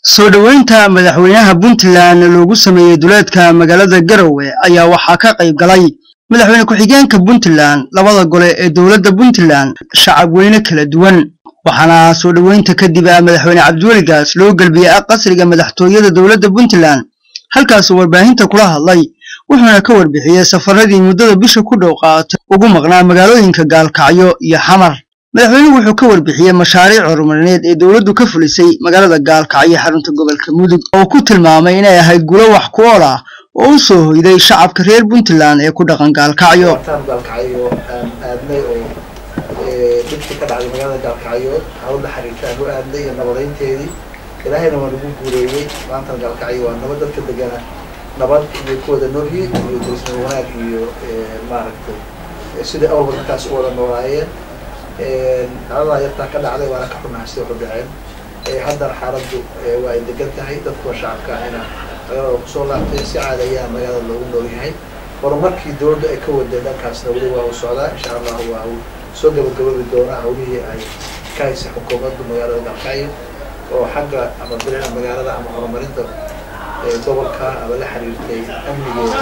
Soo dhoweynta madaxweynaha Puntland loogu sameeyey duleedka magaalada Garowe ayaa waxaa ka qayb galay madaxweyne ku-xigeenka Puntland, labada gole ee dowladda Puntland, shacab weyne kala duwan. Waxaana soo dhoweynta kadib madaxweyne Cabdiweli Gaas loo gelbiyey qasriga madaxtooyada dowladda Puntland, halkaasuu warbaahinta kula hadlay, wuxuuna ka warbixiyey safaradii muddada bisha ku dhow qaatay ugu maqnaa magaalooyinka Gaalkacyo iyo Xamar. Madaxweynuhu wuxuu ka warbixiyey mashaariic horumarineed ee dowladdu ka fulisay magaalada Gaalkacyo, xarunta gobolka Mudug, oo ku tilmaamay inay ahayd gulo wax ku ool ah oo u soo hoyday shacabka reer Puntland ee ku dhaqan Gaalkacyo. Gaalkacyo aan aadnay oo dhibkii ka dhacday magaalada Gaalkacyo hawl la xiriirta aan u aadnay iyo nabadeynteedii, Ilaahayna waa nagu guureeyey. Maantana Gaalkacyo waa nabad, dadka degana nabad iyo ku wada noolyihiin iyo derisnimo wanaag iyo maaragtay sidai awalba dadkaas u wada noolaayeen. Dhacdadaa yartaa ka dhacday waana ka xunahay sida waxu dhaceen. Haddana xaaladdu waa ay degan tahay, dadkuwa shacabka ahina magaalada kusoo laabtay, si caadi ayaa magaalada loogu nool yahay. Horumarkii dowladdu ay ka waday dhankaasna weli waa uu socdaa, insha Allahu waa uu soo gabagaboobi doonaa hawlihii ay ka haysay xukuumaddu magaalada Gaalkacyo oo xagga ama bilicda magaalada ama horumarinta gobolka ama la xiriirtay amnigeeda.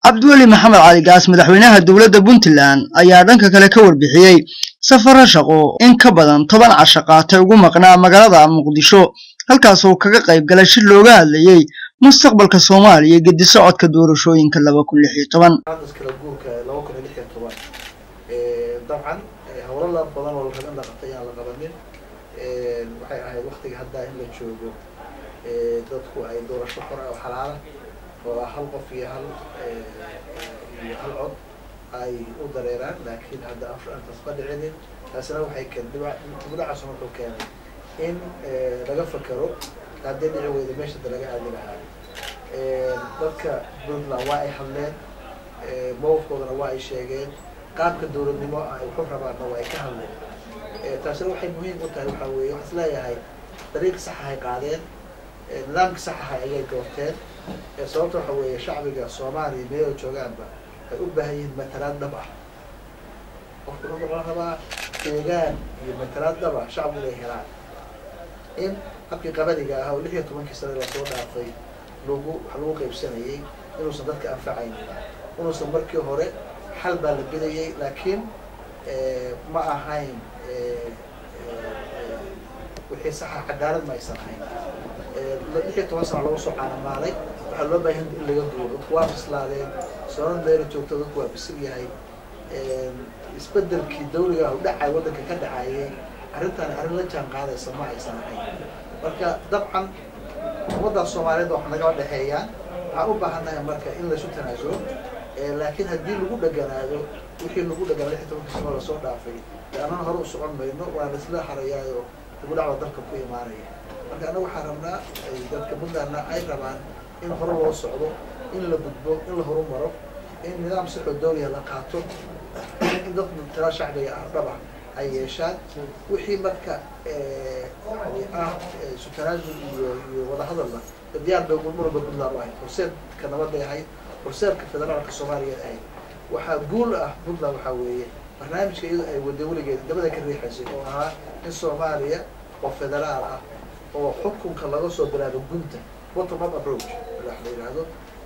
Cabdiweli Maxamed Cali Gaas, madaxweynaha dowladda Puntland, ayaa dhanka kale ka warbixiyey safaro shaqo in ka badan 10 casho qaatay ugu maqnaa magaalada Muqdisho, halkaasoo kaga qayb galay shir looga hadlayey mustaqbalka Soomaaliya, gedi socodka doorashooyinka 2016. Kala guurka 2016 dabcan howlo la badan oo la raba in la qabtay ayaan la qabanin. Waxay ahayd waktiga hadda in la joogo dadku ay doorasho xor ah oo xalaala oo ah hal qof iyo hal iyo hal cod ay u dareeraan, laakiin hadda intaas ma dhicinin. Taasina waxay keen dibudhacaasuna wuxuu keenay in laga fakero haddii dhici weyda meesha da laga aadi lahaa. Dadka Puntland waa ay hadleen, mowqifkoodana waa ay sheegeen, qaabka dowladnimo ay wuxu rabaanna waa ay ka hadleen. Taasina waxay muhiim u tahay, waxaa weeye waxaan isleeyahay dariiq saxahay qaadeen, nidaamka saxaha ayay doorteen. Sababta waxa weeye shacbiga Soomaaliya meelo joogaanba ay u baahan yihiin matalaad dhab ah. Qofku wuxuu la rabaa deegaan iyo matalaad dhab ah shacbigu inay helaan, in habkii qabaliga ah oo 16-kii sane lasoo dhaafay lagu wax lagu qaybsanayay inuusan dadka anfacaynin, inuusan markii hore xal baa la gelayay, laakiin ma ahayn wixii saxa, cadaalad ma aysan ahayn. 16 sano lagu soo caanamaalay, waxaa loo baahan in laga guuro. Dadku waa bislaadeen, soonad meela joogto, dadku waa bisil yahay. Isbedelkii dawliga ah u dhacay waddanka ka dhacayay, arrintaan arrin la jaan qaadaysa ma aysan ahayn. Marka dabcan ummadda Soomaaliyeed wax nagala dhexeeyaan, waxaan u baahannahay marka in laysu tanaasulo. Laakiin haddii lagu dheganaado wixii lagu dheganaa 16-kii sano lasoo dhaafay, dee annana hore u socon mayno, waa laisla harayaayo dibudhacda dalka ku imaanaya. Marka annaga waxaan rabnaa, dadka Puntlandna ay rabaan, in hore loo socdo, in la gudbo, in la horumaro, in nidaam saxoo dawliya la qaato, in dad tala shacbiga ah dhaba ay yeeshaan. Wixii marka yani ah isu tanaasul iyo wadahadalna diyaar bay mar walba Puntland u ahayd. Horseedka nabadday ahayd, horseedka federaalka Soomaaliya ahayd. Waxaa guul ah Puntland waxaa weeye barnaamijka iyadoo ay waday weligeed dabada ka riixaysay oo ahaa in Soomaaliya oo federaal ah oo xukunka laga soo bilaabo gunta, bottom up approach wax la yidhaahdo,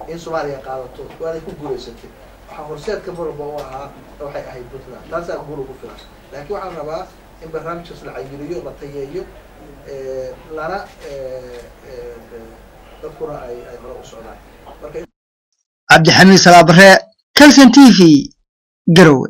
in Soomaaliya qaadato, waanay ku guulaysatay. Waxaa horseedka mar walba u ahaa waxay ahayd Puntland, taasaa guul ugu filan. Laakiin waxaan rabaa in barnaamijkaas la cayiliyo, la tayeeyo, lana dadkuna ay hore u socdaan marka. Cabdixamiid Salaabare, Calson TV, Garowe.